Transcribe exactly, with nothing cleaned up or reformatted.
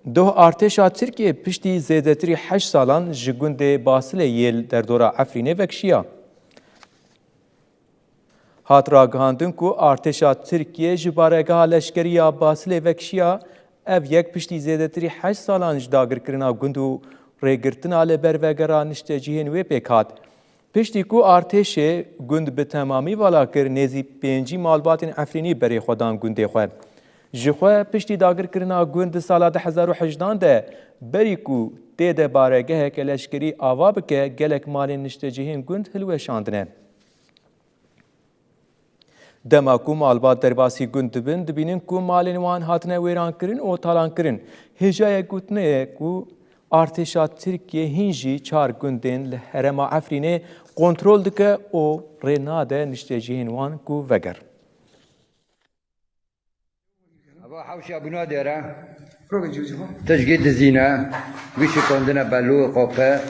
Doh artêşa Tirkiyê piştî zêdetirî heşt salan ji gundê Basilê yê li derdora Efrînê vekişiya. Hat ragihandin ku artêşa Tirkiyê ji baregeha leşkerî ya Basilê vekişiya, ev yek piştî zêdetirî heşt salan ji dagirkirina gund û rêgirtina li ber vegera niştecihên wê pêk hat. Piştî ku artêşê gund bi temamî vala kir, nêzî pêncî malbatên Efrînî berê xwe dan gundê xwe. Ji xwe piştî dagirkirina gund di sala du hezar û hejdan de, berî ku tê de baregeheke leşkerî ava bike, gelek malên niştecihên gund hilweşandine. Dema ku malbat derbasî gund dibin, dibînin ku malên wan hatine wêrankirin û talankirin. Hêjayek gotinê ye ku artêşa Tirkiyê hîn jî çar gundên li herêma Efrînê kontrol dike û rê nade niştecihên wan ku vegerin. Ava hewşa bûna dêre. Tişkî dizîne, wî şikandine belû, qope.